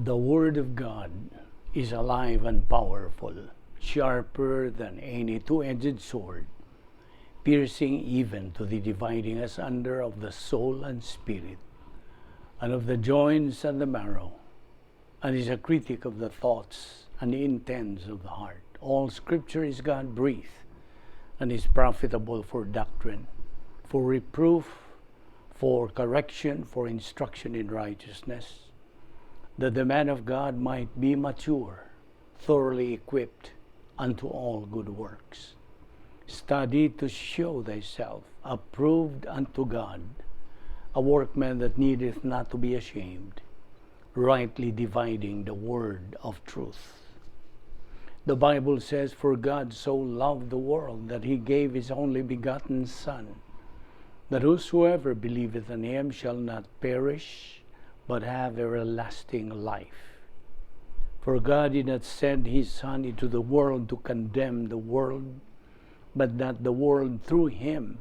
The Word of God is alive and powerful, sharper than any two-edged sword, piercing even to the dividing asunder of the soul and spirit, and of the joints and the marrow, and is a critic of the thoughts and the intents of the heart. All Scripture is God-breathed and is profitable for doctrine, for reproof, for correction, for instruction in righteousness, that the man of God might be mature, thoroughly equipped unto all good works. Study to show thyself approved unto God, a workman that needeth not to be ashamed, rightly dividing the word of truth. The Bible says, "For God so loved the world that he gave his only begotten Son, that whosoever believeth in him shall not perish, but have everlasting life." For God did not send his Son into the world to condemn the world, but that the world through him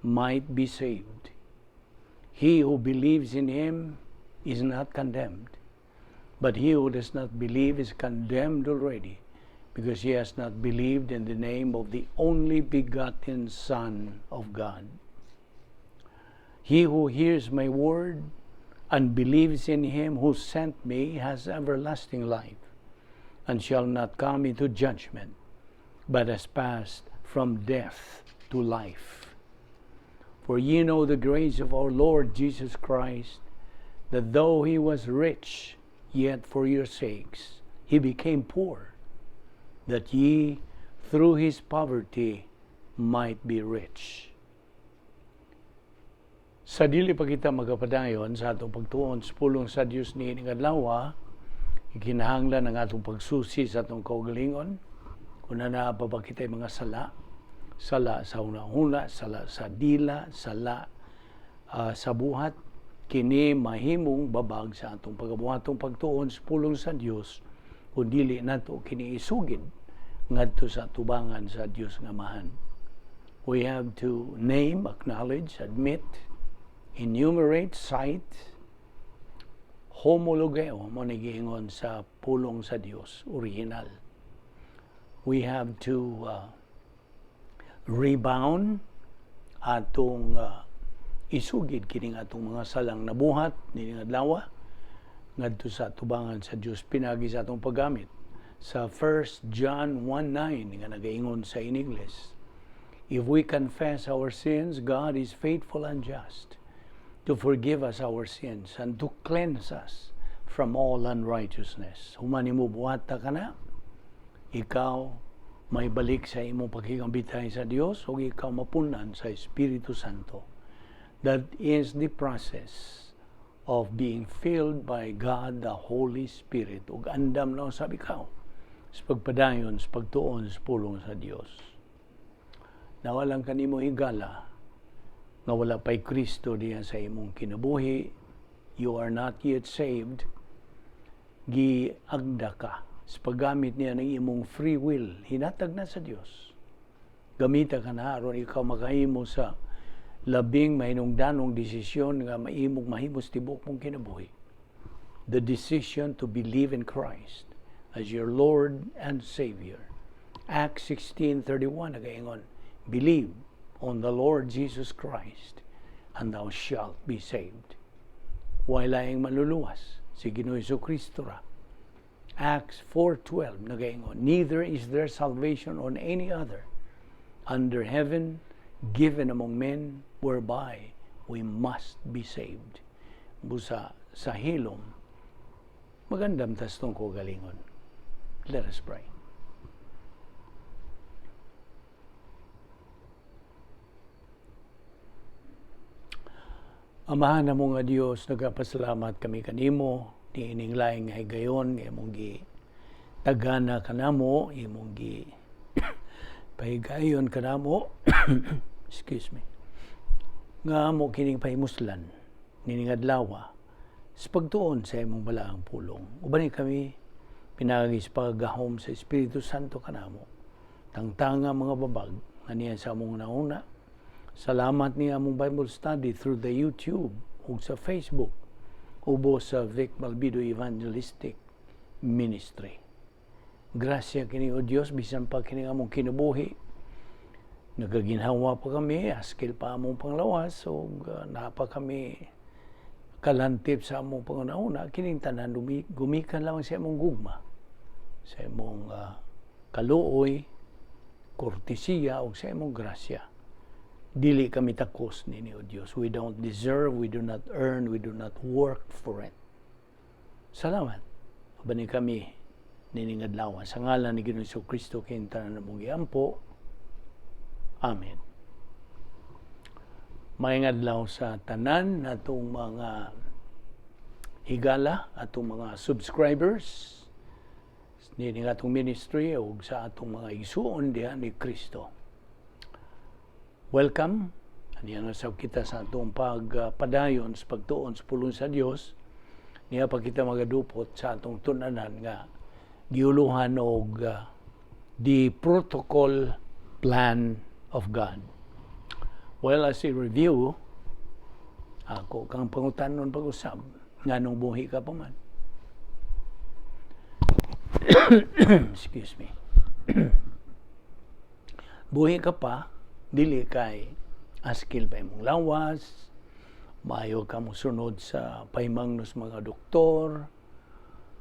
might be saved. He who believes in him is not condemned, but he who does not believe is condemned already, because he has not believed in the name of the only begotten Son of God. He who hears my word and believes in him who sent me has everlasting life, and shall not come into judgment, but has passed from death to life. For ye know the grace of our Lord Jesus Christ, that though he was rich, yet for your sakes he became poor, that ye through his poverty might be rich. Sa dili pa kita magapadayon sa atong pagtuon sa pulong sa Dios niining adlaw, ikinahanglan ang atong pagsusi sa atong kaugalingon kung naa pa ba kita'y mga sala, sala sa hunahuna, sala sa dila, sala sa buhat. Kini mahimong babag sa atong pagabuhatong pagtuon sa pulong sa Dios kung dili nato kini isugid ngadto sa tubangan sa Dios nga Amahan. We have to name, acknowledge, admit, enumerate, cite, homologeo, mao ni giingon sa pulong sa Dios original. We have to rebound atong isugid kining atong mga salang nabuhat nining adlaw ngadto sa tubangan sa Dios pinagi sa atong paggamit sa 1 John 1:9 nga nagaingon sa in English, "If we confess our sins, God is faithful and just to forgive us our sins and to cleanse us from all unrighteousness." Human nimo buhata kana, ikaw may balik sa imong pakigambitay sa Dios o ikaw mapunan sa Espiritu Santo. That is the process of being filled by God the Holy Spirit. Ug andam na usab ikaw sa pagpadayon, sa pagtuon sa pulong sa Dios. Nawalang kanimo higala nga wala pa'y Kristo diya sa imong kinabuhi, you are not yet saved, giagda ka sa paggamit niya ng imong free will, hinatag na sa Dios. Gamita ka na aron ikaw makahimo sa labing mahinungdanong desisyon nga maimong mahimo sa tibuok mong kinabuhi. The decision to believe in Christ as your Lord and Savior. Acts 16:31 nagaingon, "Believe on the Lord Jesus Christ and thou shalt be saved." Way laing maluluwas, si Ginoo Kristo ra. Acts 4:12 nagaingon, "Neither is there salvation on any other under heaven given among men whereby we must be saved." Busa sa hilom, magandam tas tong galingon. Let us pray. Amahan namo nga Dios, nagapasalamat kami kanimo niining laing nga higayon nga imong gi tagana kanamo, imong gi pahigayon kanamo, excuse me, nga amo kining pahimuslan nining adlaw sa pagtuon sa imong balaang pulong. Ubani kami pinaagi sa paggahom sa Espiritu Santo kanamo. Tangtanga mga babag nga niya sa among nauna. Salamat niya among Bible study through the YouTube ug sa Facebook ubos sa Vic Balbido Evangelistic ministry. Grasya kini, O Dios, bisan pa kini among kinabuhi. Nagaginhawa pa kami, askil pa among panglawas, ug naa pa kami kalantip sa among panghuna-huna, kining tanan gumikan lamang sa imong gugma, sa imong kaluoy, kortesiya, ug sa imong grasya. Dili kami takos nini, O Dios. We don't deserve, we do not earn, we do not work for it. Salamat. Ubani kami nining adlaw. Sa ngalan ni Ginoong Kristo, kining tanan namong giampo. Amen. Maayong adlaw sa tanan natong mga higala, atong mga subscribers nining atong ministry ug sa atong mga igsuon diha ni Kristo. Welcome. Aniya na sab kita sa atong pagpadayon sa pagtuon sa pulong sa Dios. Niya pa kita magadupot sa atong tun-anan nga giuluhan og the protocol plan of God. Well, as a review, ako kang pangutanon pag-usab, nganong buhi ka pa man? Excuse me. Buhi ka pa, dili kay askil pa imong lawas, maayo ka mosunod sa pahimangnos mga doktor,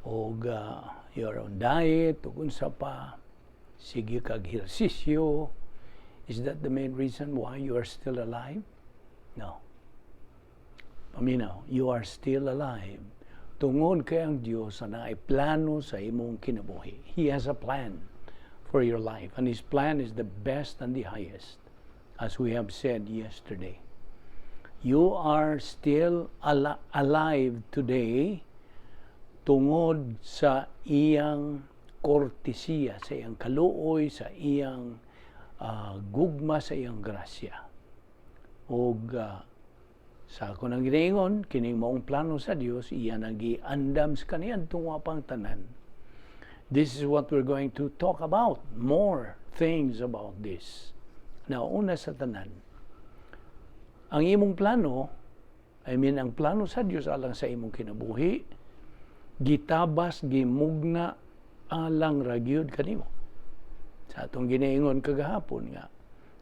o you're on diet, ug unsa pa, sige kag ehersisyo. Is that the main reason why you are still alive? No. Paminaw, you are still alive tungod kay ang Dios naay plano sa imong kinabuhi. He has a plan for your life, and His plan is the best and the highest, as we have said yesterday. You are still alive today tungod sa iyang kortesiya, sa iyang kaluoy, sa iyang gugma, sa iyang grasya. Og sa ako nang ginaingon, kining maong plano sa Dios, iya nang giandam sa kaniadtong wa pang tanan. This is what we're going to talk about, more things about this. Now, una sa tanan, ang imong plano, I mean, ang plano sa Dios alang sa imong kinabuhi, gitabas, gimugna, alang ra gyud kanimo. Sa atong ginaingon kagahapon nga,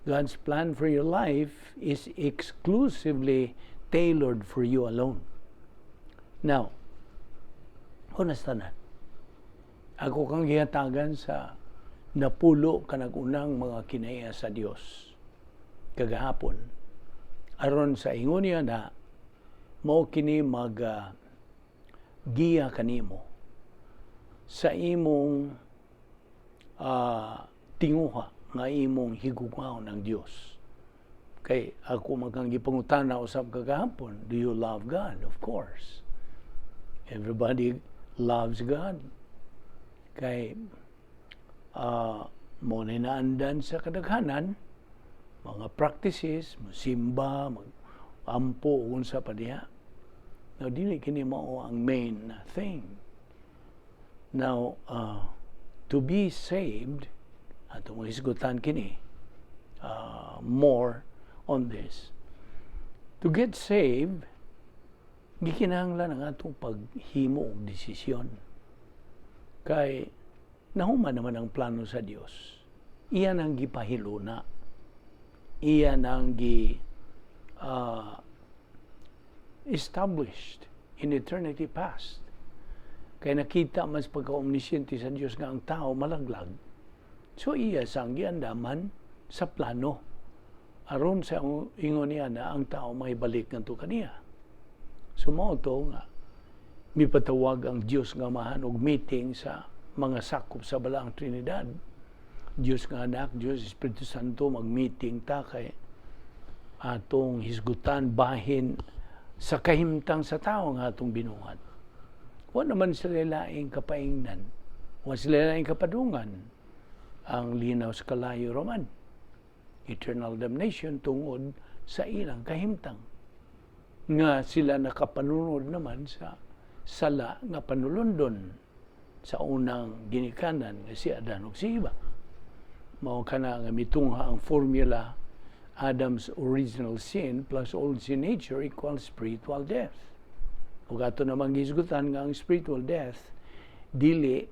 God's plan for your life is exclusively tailored for you alone. Now, una sa tanan, ako kang gihatagan sa 10 ka nag-unang mga kinaiya sa Dios kagahapon. Aron sa ingon niya na mao kini mag giya kanimo sa imong tinguha nga imong higugmaon ang Dios. Kay ako man kang gipangutana usab kagahapon, do you love God? Of course. Everybody loves God. Kay mao na naandan sa kadaghanan, mga practices, simba, mag-ampo, unsa pa diha. Now, dili kini mao ang main thing. Now, to be saved, ato mong hisgutan kini, more on this. To get saved, gikinahanglan ang atong paghimo og desisyon. Kay nahuman naman ang plano sa Dios. Iyan ang gipahiluna. Iyan ang gi established in eternity past. Kay nakita mas pagka-omnisciente sa Dios nga ang tao malaglag. So iya sang giandaman sa plano. Aron sa ingon niya na ang tao may balik ngadto kaniya. So mao to nga mipatawag ang Dios nga Amahan og meeting sa mga sakop sa Balaang Trinidad. Dios nga Anak, Dios Espiritu Santo, mag-meeting ta kay atong hisgutan bahin sa kahimtang sa tao nga atong binuhat. Wa naman sila laing kapaingnan. Wa sila laing kapadungan. Ang linaw sa kalayo roman. Eternal damnation tungod sa ilang kahimtang. Nga sila nakapanunod naman sa sala nga panulundon sa unang ginikanan nga si Adan ug si Eva. Mao kana nga mitungha ang formula Adam's original sin plus old sin nature equals spiritual death. Ug ato namang gihisgutan nga ang spiritual death Dili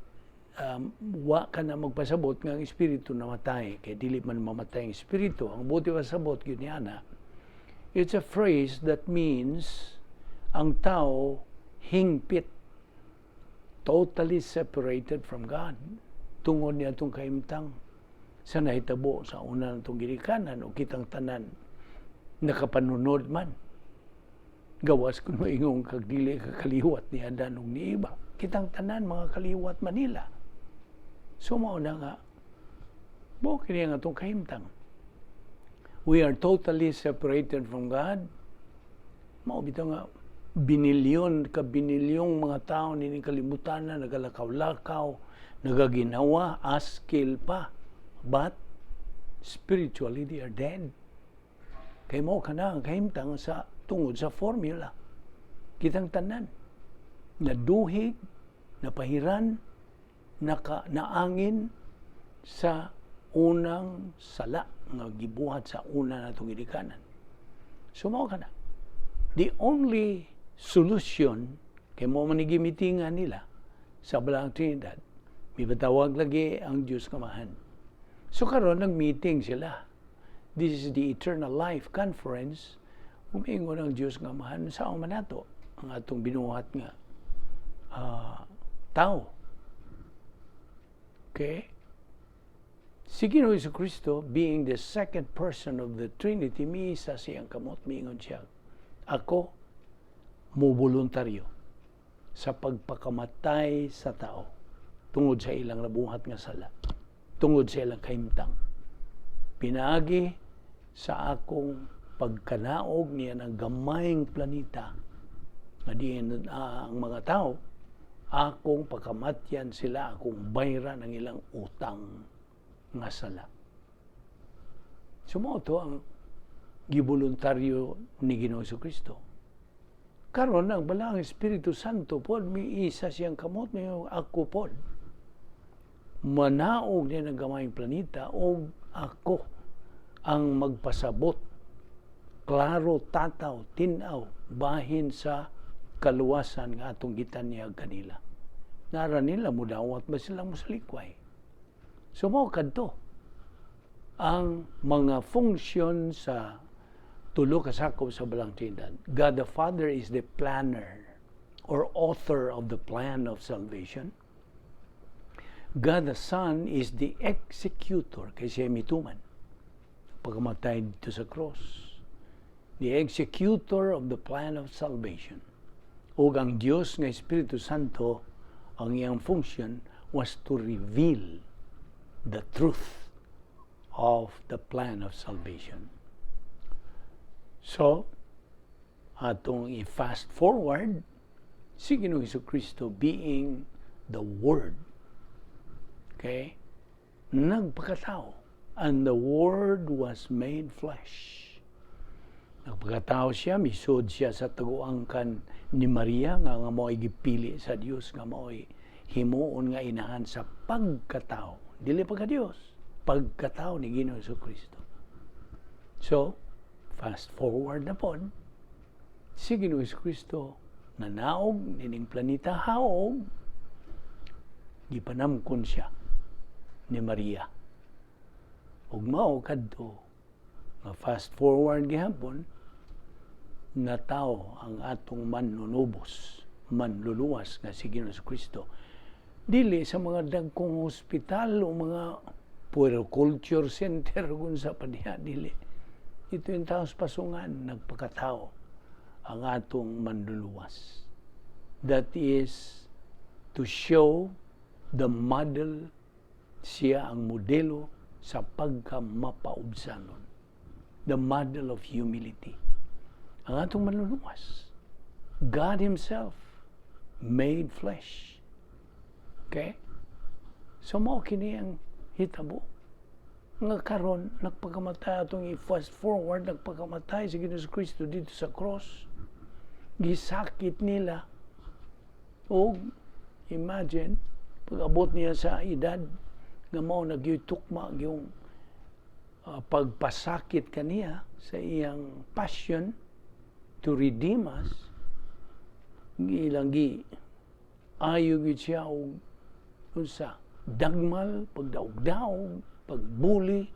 wa ka na magpasabot nga ang espiritu namatay kay dili man mamatay ang espiritu. Ang buot pasabot gyud niya na, it's a phrase that means ang tao hingpit, totally separated from God tungod niya itong kahimtang sa nahitabo sa una natong ginikanan, o kitang tanan nakapanunod man, gawas kung moingon kag dili ka kaliwat ni Adan ug ni Eva. Kitang tanan mga kaliwat man nila. So mao na nga mo kini ang atong kahimtang. We are totally separated from God. Mao bitaw nga binilyon ka binilyong mga tao nining kalibutan na nagalakaw-lakaw, nagaginawa, askil pa, but spiritually they are dead. Kay mao kana ang kahimtang sa tungod sa formula. Kitang tanan naduhig, napahiran, naka naangin sa unang sala nga gibuhat sa una natong ginikanan. So mao kana. The only solution, kay mao man gimitingan nila sa Balaang Trinidad, mipatawag lagi ang Diyos Amahan. So karon nag-meeting sila. This is the Eternal Life Conference. Umiingon ang Diyos nga Amahan, "Sa man nato ang atong binuhat nga tao?" Okay? Si Ginoong Kristo, being the second person of the Trinity, miisa siyang kamot, miingon siya, "Ako, mo voluntaryo sa pagpakamatay sa tao tungod sa ilang nabuhat nga sala, tungod sa ilang kahimtang. Pinaagi sa akong pagkanaog niya ng gamayng planeta nga diin ang mga tao, akong pakamatyan sila, akong bayran ang ilang utang nga sala." So mao to ang giboluntaryo ni Ginoong Kristo. Karon ang Balaang Espiritu Santo pod miisa siyang kamot niyo, "Ako pod manaog niya ng gamayng planeta o ako ang magpasabot klaro, tataw, tinaw bahin sa kaluwasan nga atong gitanyag kanila." Nara nila, mudawat ba sila, mosalikway. So mao kadto ang mga funksyon sa tulo ka sakop sa Balaang Trinidad. God the Father is the planner or author of the plan of salvation. God the Son is the executor kay siya mituman pagkamatay dito sa cross. The executor of the plan of salvation. Ug ang Dios nga Espiritu Santo, ang iyang function was to reveal the truth of the plan of salvation. So, atong i-fast forward, si Ginoong Kristo being the Word, okay, nagpakatao, and the Word was made flesh. Nagpakatao siya, misud siya sa taguangkan ni Maria nga mao'y gipili sa Dios nga mao'y himuon nga inahan sa pagkatao. Dili pagka Dios, pagkatao ni Ginoong Kristo. So, fast forward na pod, si Ginoong Kristo nanaog nining planeta haog, gipanamkon siya ni Maria. Ug mao kadto nga fast forward gihapon, natawo ang atong manunubos, manluluwas nga si Ginoong Kristo. Dili sa mga dagkong hospital o mga puericulture center kung sa pa diha, dili. Ito yung tao sa pasungan, nagpakatao ang atong manluluwas. That is to show the model, siya ang modelo sa pagkamapaubsanon. The model of humility. Ang atong manluluwas, God Himself made flesh. Okay? So mao kini ang hitabo. Nga karon nagpakamatay, atong i-fast forward, nagpakamatay si Ginoong Kristo dito sa cross. Gisakit nila. O imagine, pag-abot niya sa edad nga mao na tukma yung pagpasakit kaniya sa iyang passion to redeem us, ilang gi ayo gyud siya og Unsa dagmal, pagdaog-daog, pagbuli,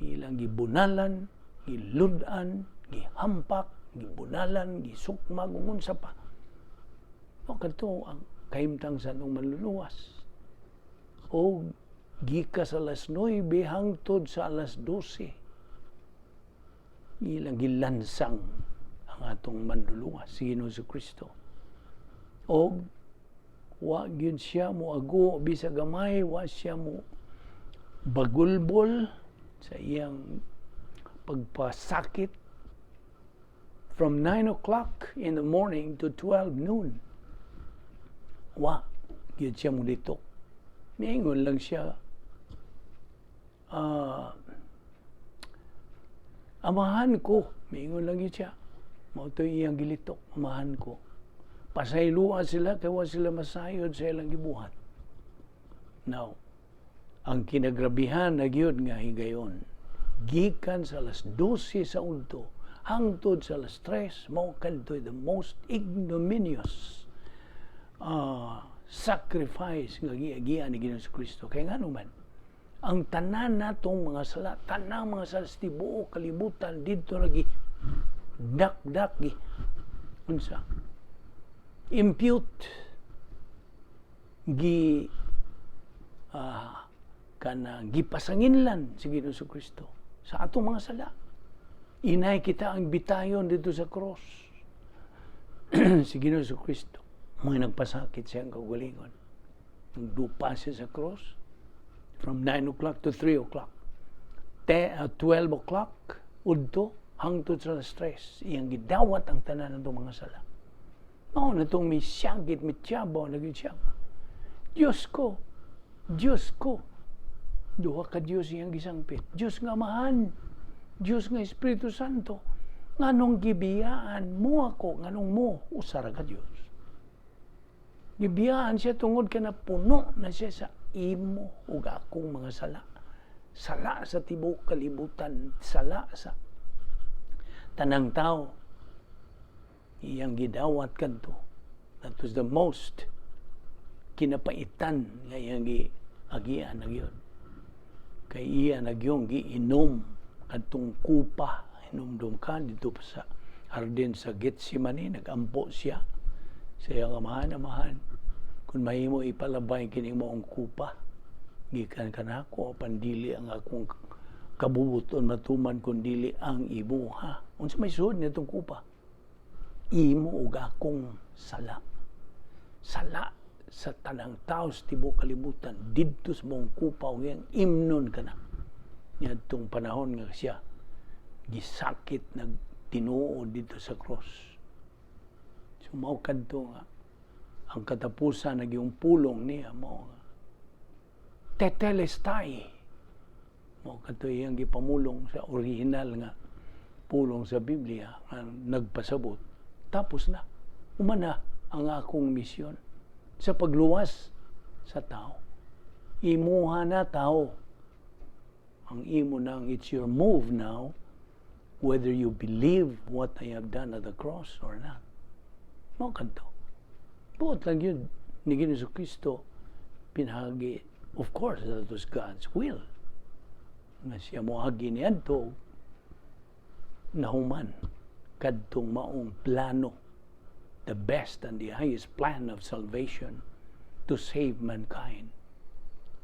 ilang gibunalan, gilud-an, gihampak, gibunalan, gisukmag, ug unsa pa. O kadto ang kahimtang sa atong Manluluwas. O gika sa alas 9 hangtod sa alas 12, ilang gilansang ang atong Manluluwas, si Ginoong Kristo. O wa gyud siya mo ago bisag gamay, wa siya mo bagulbol sa iyang pagpasakit from 9 o'clock in the morning to 12 noon. Wa gyud siya mo litok. Miingon lang siya, "Amahan ko." Miingon lang gyud siya. Mao to iyang gilitok, "Amahan ko. Pasayloa sila kay wa sila masayod sa ilang gibuhat." Now, ang kinagrabihan na gyud nga higayon, gikan sa alas 12 sa udto hangtod sa alas 3, mao kadto'y the most ignominious sacrifice nga giagian ni Ginoong Kristo. Kay ngano man, ang tanan natong mga sala, tanang mga sala sa tibuok kalibutan didto lagi dakdak gi unsa impute, gi kana gipasanginlan si Ginoong Kristo sa atong mga sala. Inay kita ang bitayon didto sa cross. Si Ginoong Kristo mo'y nagpasakit siyang kaugalingon. Nagdupa siya sa cross from 9 o'clock to 3 o'clock. 12 o'clock, udto, hangtod sa alas 3, iyang gidawat ang tanan ng mga sala. Mao na itong may siyagit, may tiyabaw, naging siya. "Diyos ko, Diyos ko." Duha ka Diyos iyang gisangpit. Diyos nga Amahan, Diyos nga Espiritu Santo. Nganong gibiyaan mo ako, nganong mo, usa ra ka Diyos. Gibiyaan siya tungod ka na puno na siya sa imo ug akong mga sala. Sala sa tibuok kalibutan, sala sa tanang tao. Iyang gidawat kadto. That was the most kinapaitan nga iyang giagian na gyud. Kay iya na gyud giinom kadtong kupa, hinumdum ka didto pa sa hardin sa Gethsemane, nagampo siya sa iyang Amahan, "Amahan, kung mahimo ipalabay kini maong kupa gikan kanako, apan dili ang akong kabubuton matuman kun dili ang imuha." Unsa may suod nitong kupa? Imo ug akong sala. Sala sa tanang tao sa tibuok kalibutan didto sa maong kupa ug iyang imnon kana. Niadtong panahon nga siya gisakit, nagtinuod didto sa cross. So mao kadto nga ang katapusan naging pulong niya mao nga "tetelestai." Mao kadto iyang gipamulong sa original nga pulong sa Biblia nga nagpasabot tapos na, umana ang akong misyon sa pagluwas sa tao. Imuha na, tao, ang imo nang, it's your move now whether you believe what I have done at the cross or not. Mao kadto. Buot lang gyud ni Ginoong Kristo pinahagi. Of course, that was God's will nga siya moagi niadto, nahuman kadtong maong plano, the best and the highest plan of salvation to save mankind.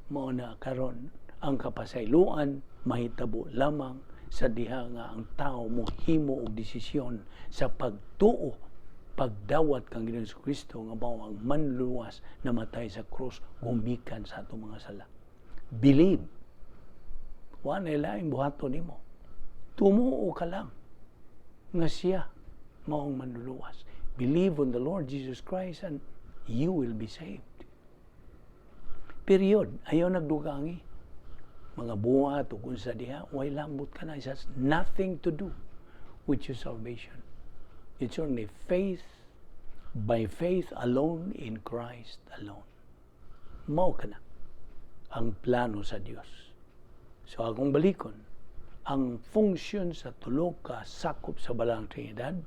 Mao na karon ang kapasayloan mahitabo lamang sa diha nga ang tao mohimo og desisyon sa pagtuo, pagdawat kang Ginoong Kristo nga mao ang Manluluwas, namatay sa krus gumikan sa atong mga sala. Believe. Wa na laing buhaton nimo. Tumuo ka lang nga siya maong Manluluwas. Believe on the Lord Jesus Christ and you will be saved. Period. Ayaw nagdugangi. Mga buhat o kung sa diha, way lambot ka na. It has nothing to do with your salvation. It's only faith, by faith alone, in Christ alone. Mao ka na ang plano sa Dios. So akong balikon, ang function sa tulo ka sakop sa Balaang Trinidad.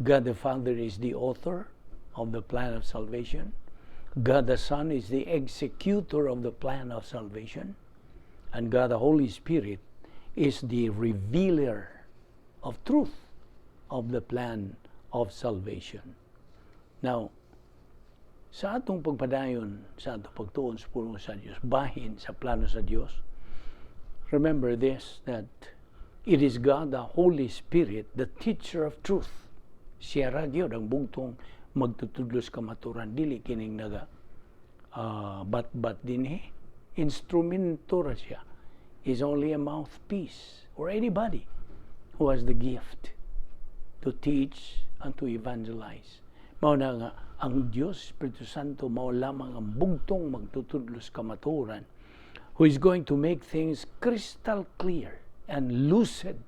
God the Father is the author of the plan of salvation. God the Son is the executor of the plan of salvation, and God the Holy Spirit is the revealer of truth of the plan of salvation. Now, sa atong pagpadayon sa atong pagtuon sa pulong sa Dios, bahin sa plano sa Dios, remember this, that it is God the Holy Spirit, the teacher of truth. Siya ra gyud ang bugtong magtutudlo sa kamaturan, dili kining naga bat-bat dinhi. Instrumento ra siya. Is only a mouthpiece or anybody who has the gift to teach and to evangelize. Mao na nga ang Dios Espiritu Santo mao lamang ang bugtong magtutudlo sa kamaturan, who is going to make things crystal clear and lucid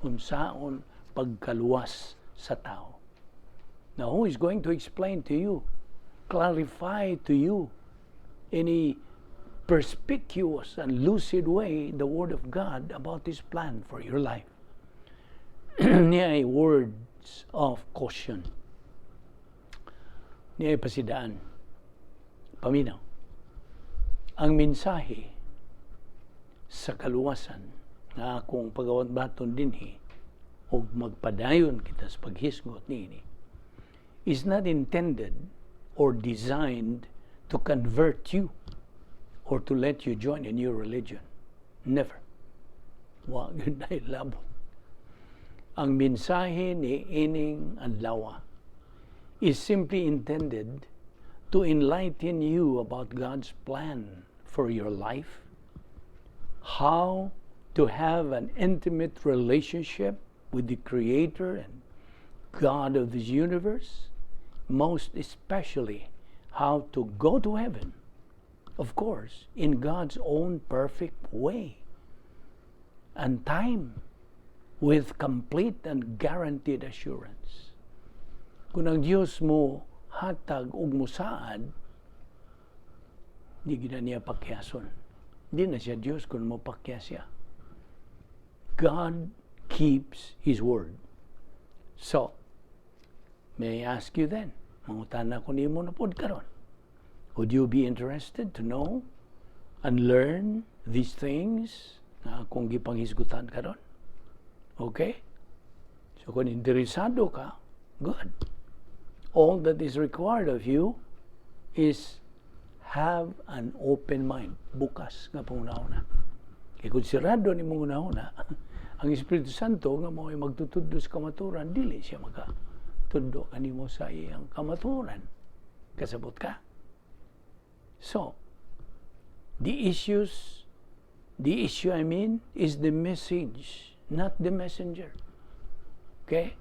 unsaon pagkaluwas sa tao. Now, who is going to explain to you, clarify to you in a perspicuous and lucid way the Word of God about His plan for your life? Niya ay words of caution. Niya ay pasidaan. Paminaw. Ang mensahe sa kaluwasan nga akong pagawat-baton dinhi ug magpadayon kita sa paghisgot niini is not intended or designed to convert you or to let you join a new religion. Never. Wa gyud na labot. Ang mensahe ni ining adlaw is simply intended to enlighten you about God's plan for your life, how to have an intimate relationship with the Creator and God of this universe, most especially how to go to heaven, of course, in God's own perfect way and time with complete and guaranteed assurance. Kung ang Diyos mo hatag og musaad, di gyud na niya pakyason. Di na siya Diyos kung mo pakyas siya. God keeps His word. So, may I ask you then, mangutana ko nimo na pod karon. Would you be interested to know and learn these things na akong gipanghisgutan karon? Okay? So kung interesado ka, good. All that is required of you is have an open mind. Bukas nga panghunahuna. Kay kung sirado ni mong hunahuna, ang Espiritu Santo nga mao magtutudlo sa kamaturan, dili siya makatudlo kanimo sa iyang kamaturan. Kasabot ka? So, the issue, I mean, is the message, not the messenger. Okay?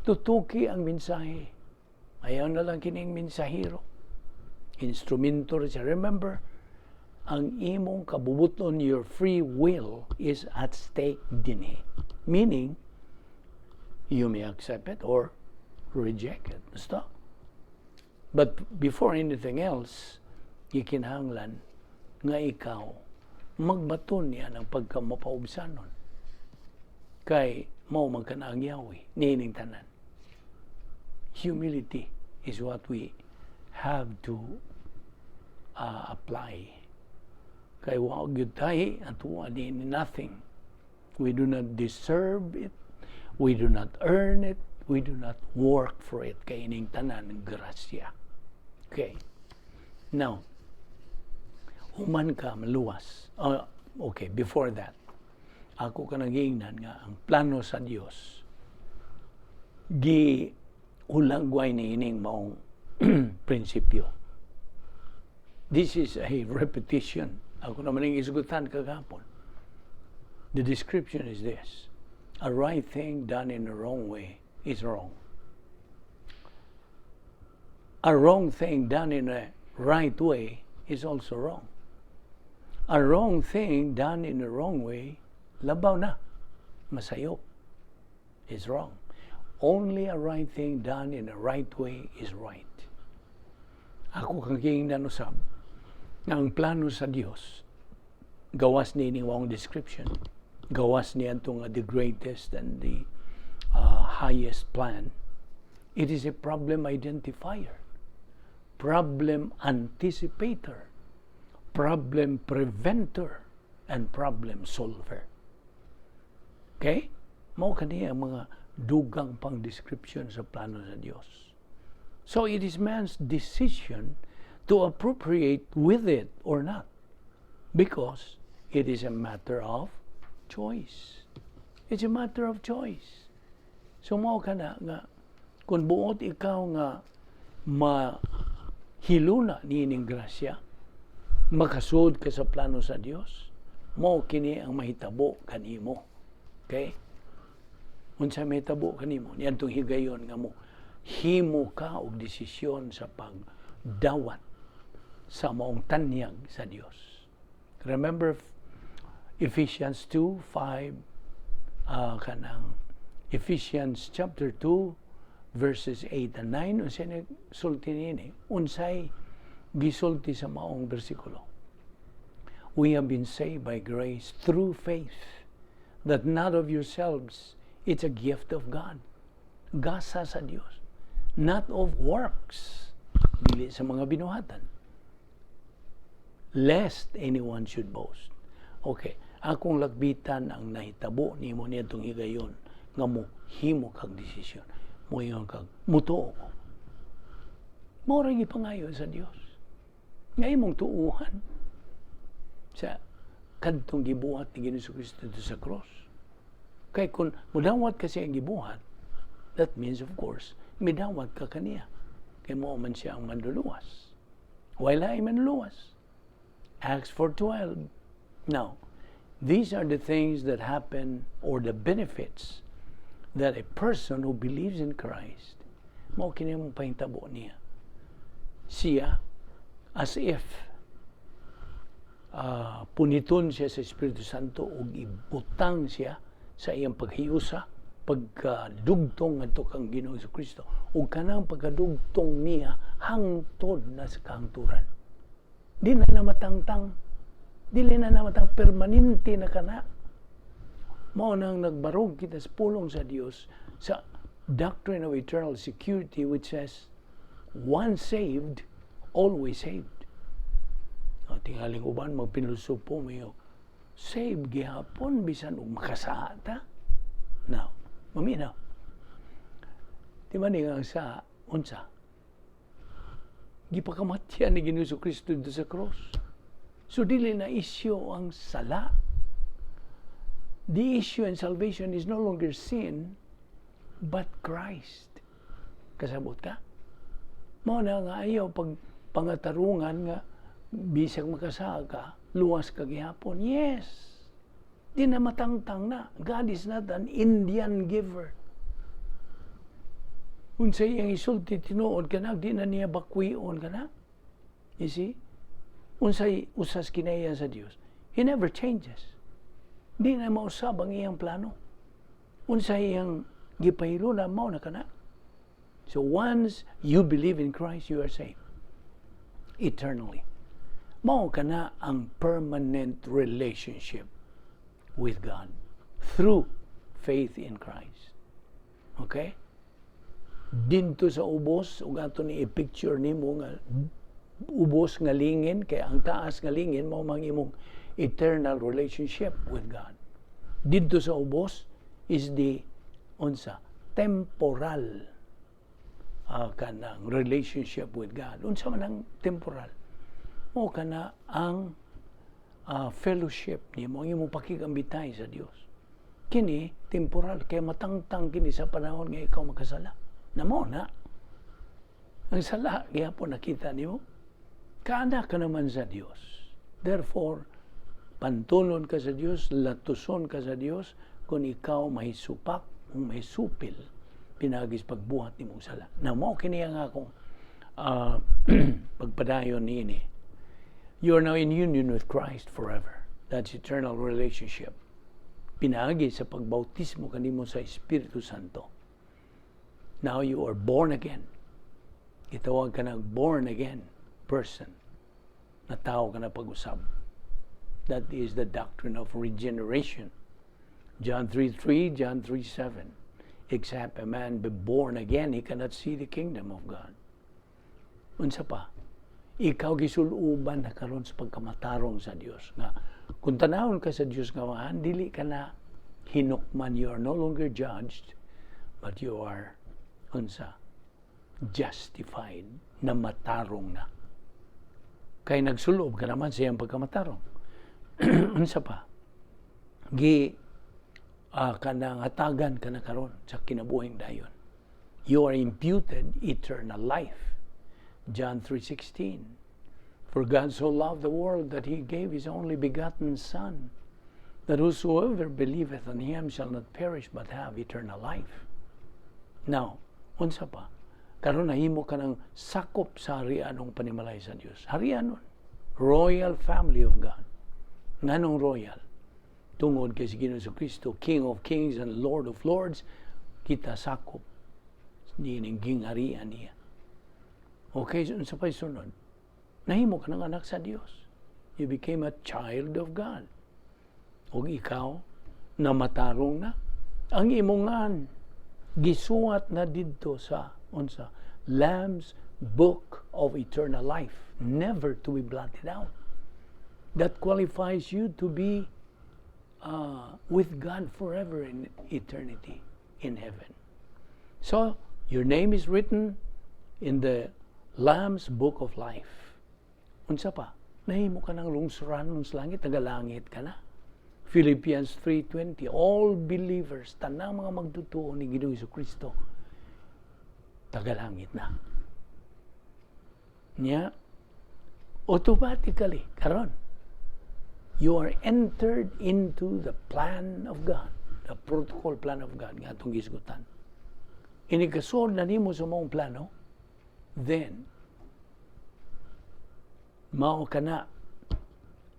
Tutuki ang mensahe. Ayaw na lang kining mensahero. Instrumento rin siya. Remember, ang imong kabubuton, your free will, is at stake dinhi. Meaning, you may accept it or reject it. Basta. But before anything else, gikinahanglan nga ikaw magbaton niya ng pagkamapaubsanon. Kay mao man kana ang yawi niining tanan. Humility is what we have to apply. Kay wa gyud tay ato din nothing. We do not deserve it. We do not earn it. We do not work for it. Kay ining tanan grasya. Okay. Now, human ka maluwas. Okay, before that, ako ka nagiingnan nga ang plano sa Dios gi hulagway ni ining maong prinsipyo. This is a repetition. Ako naman ang isgutan kagahapon. The description is this: A right thing done in the wrong way is wrong. A wrong thing done in a right way is also wrong. A wrong thing done in the wrong way, labaw na, masayop, is wrong. Only a right thing done in the right way is right. Ako kang giingnan usab nga ang plano sa Dios gawas ni maong description, gawas ni adto nga the greatest and the highest plan. It is a problem identifier. Problem anticipator, problem preventer, and problem solver. Okay? Mao kani ang mga dugang pang description sa plano sa Dios. So it is man's decision to appropriate with it or not, because it is a matter of choice. It's a matter of choice. So mao kana nga kung buot ikaw nga mahiluna niining grasya, makasud ka sa plano sa Dios, mao kini ang mahitabo kanimo. Okay? Unsa mahitabo kanimo? Niadtong higayon nga mo himo ka og desisyon sa pagdawat sa maong tanyag sa Dios. Remember Ephesians 2:5, kanang Ephesians chapter 2 verses 8 and 9. Unsay nagsulti niini? Unsay gisulti sa maong bersikulo? We have been saved by grace through faith, that not of yourselves, it's a gift of God. Gasa sa Dios. Not of works, dili sa mga binuhatan, lest anyone should boast. Okay, akong lakbitan ang nahitabo nimo niadtong higayon nga mo himo kag desisyon. Moingon kag mutuo ko. Mao ra gipangayo sa Dios, nga imong tuuhan sa kadtong gibuhat ni Ginoong Kristo didto sa cross. Kay kung mudawat ka sa iyang gibuhat, that means, of course, midawat ka kaniya. Kay mao man siya ang manluluwas. Wala ay manluluwas. Acts 4:12. Now, these are the things that happen or the benefits that a person who believes in Christ, mao kini ang pahintabo niya. Siya, as if puniton siya sa Espiritu Santo ug ibutang siya sa iyang paghiusa, pagkadugtong ngadto kang Ginoong Kristo, ug kanang pagkadugtong niya hangtod na sa kahangturan. Di na namatangtang, dili na namatang, permanente na kana. Mao nang nagbarog kita sa pulong sa Dios sa doctrine of eternal security, which says once saved, always saved. O, tingaling uban magpinusupo mayo, save gihapon bisan og makasala ta. Now, maminaw. Di ba ni ang sa unsa? Gipakamatyan ni Ginoong Kristo didto sa cross. So dili na isyu ang sala. The issue in salvation is no longer sin, but Christ. Kasabot ka? Mao na nga ayaw pag pangatarungan nga bisag makasala ka, luwas ka gihapon. Yes. Di na matangtang na. God is not an Indian giver. Unsay iyang isulti, tinuod ka na, di na niya bakwion ka na. You see? Unsay usas kinaiya sa Dios. He never changes. Di na mausab ang iyang plano. Unsay iyang gipahilula, mao na kana. So once you believe in Christ, you are saved eternally. Mao kana ang permanent relationship with God through faith in Christ. Okay? Didto sa ubos, ug ato ni i-picture nimo nga ubos nga lingin, kay ang taas nga lingin mao mang imong eternal relationship with God. Didto sa ubos is the unsa, temporal kanang relationship with God. Unsa man ang temporal? Mao kana ang fellowship nimo, ang imong pakigambitay sa Dios. Kini temporal kay matangtang kini sa panahon nga ikaw makasala. Na mao na. Ang sala gihapon nakita nimo. Kaanak ka naman sa Dios. Therefore, pantunon ka sa Dios, latuson ka sa Dios kung ikaw may supak o may supil pinaagi sa pagbuhat nimong sala. Na mao kini ang akong pagpadayon niini. You are now in union with Christ forever. That's eternal relationship. Pinaagi sa pagbautismo kanimo sa Espiritu Santo. Now you are born again. Gitawag ka na born again person. Natawo ka na pag-usab. That is the doctrine of regeneration. John 3:3, John 3:7. Except a man be born again, he cannot see the kingdom of God. Unsa pa? Ikaw gisul-uban na karon sa pagkamatarong sa Dios. Nga kung tanawon ka sa Dios nga amahan, dili ka na hinukman. You are no longer judged, but you are unsa? Justified, na matarong na. Kay nagsulob ka naman sa iyang pagkamatarong. Unsa pa? Gi kanang hatagan ka na karon sa kinabuhing dayon. You are imputed eternal life. John 3:16. "For God so loved the world that he gave his only begotten Son, that whosoever believeth on him shall not perish but have eternal life." Now, unsa pa? Karon nahimo ka ng sakop sa harianong panimalay sa Dios. Harianon. Royal family of God. Nganong royal? Tungod kay si Ginoong Kristo, King of Kings and Lord of Lords, kita sakop niining gingharian niya. Okay, unsa pa sunod? Nahimo ka ng anak sa Dios. You became a child of God. Ug ikaw, namatarong na. Ang imong ngan, gisuwat na didto sa unsa? Lamb's Book of Eternal Life, never to be blotted out. That qualifies you to be with God forever in eternity in heaven. So, your name is written in the Lamb's Book of Life. Unsa pa? Nahimo ka ng lungsuranon sa langit, tagalangit ka na. Philippians 3:20, all believers, tanang mga magtutuo ni Ginoong Kristo, tagalangit na. Nya, automatically, karon, you are entered into the plan of God, the protocol plan of God nga atong gisgutan. Inig kasuod na nimo sa maong plano, then, mao ka na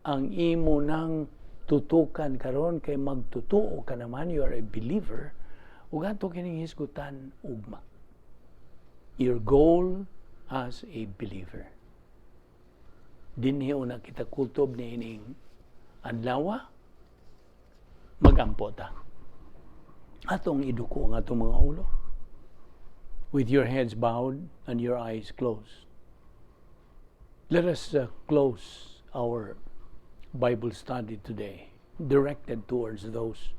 ang imo nang tutukan karon kay magtutuo ka naman, you are a believer, ug ato kining hisgutan ugma. Your goal as a believer. Dinhi una kita kutob ni ining adlaw, magampo ta. Atong iduko ang atong mga ulo. With your heads bowed and your eyes closed. Let us close our Bible study today, directed towards those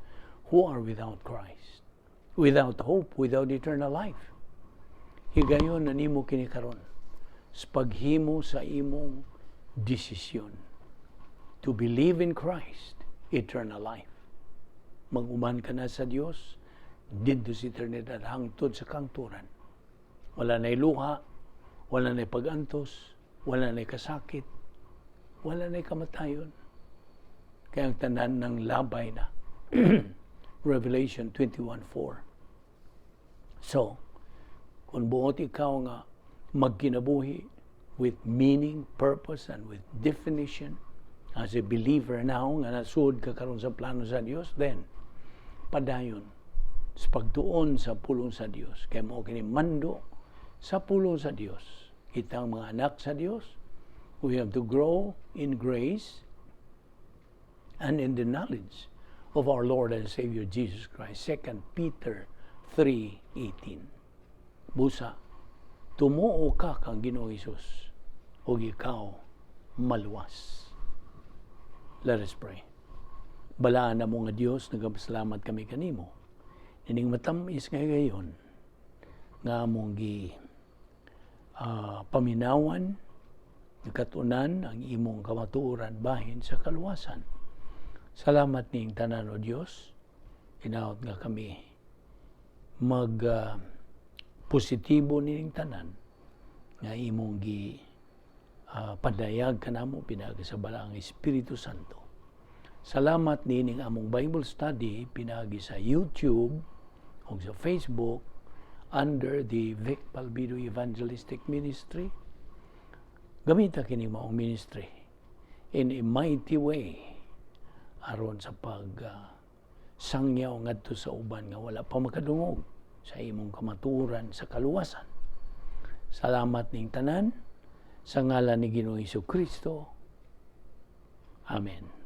who are without Christ, without hope, without eternal life. Higayon na nimo kini karon sa paghimo sa imong desisyon to believe in Christ, eternal life. Mag-uman ka na sa Dios didto sa eternidad hangtod sa kangturan. Wala na'y luha, wala na'y pag-antos, wala na'y kasakit, wala na'y kamatayon. Kay ang tanan ng labay na. Revelation 21:4. So, kung buot ikaw nga magkinabuhi with meaning, purpose, and with definition as a believer now, nga nasuod ka karon sa plano sa Dios, then, padayon sa pagtuon sa pulong sa Dios. Kay mao kini mando sa pulong sa Dios. Kitang mga anak sa Dios, we have to grow in grace and in the knowledge of our Lord and Savior Jesus Christ. 2 Peter 3:18. Busa, tumuo ka kang Ginoong Hesus ug ikaw maluwas. Let us pray. Balaan na mo nga Dios, nagapasalamat kami kanimo. Ining matamis nga higayon nga among gi paminawan, nakatunan ang imong kamatuoran bahin sa kaluwasan. Salamat ning tanan, o Dios. Hinaot nga kami mag positibo nining tanan nga imong gi padayag kanamo pinaagi sa Balaang Espiritu Santo. Salamat nining among Bible study pinaagi sa YouTube o sa Facebook under the Vic Balbido Evangelistic Ministry. Gamita kini maong ministry in a mighty way aron sa pag sangyaw ngadto sa uban nga wala pa makadungog sa imong kamatuoran sa kaluwasan. Salamat ning tanan sa ngalan ni Ginoong Kristo. Amen.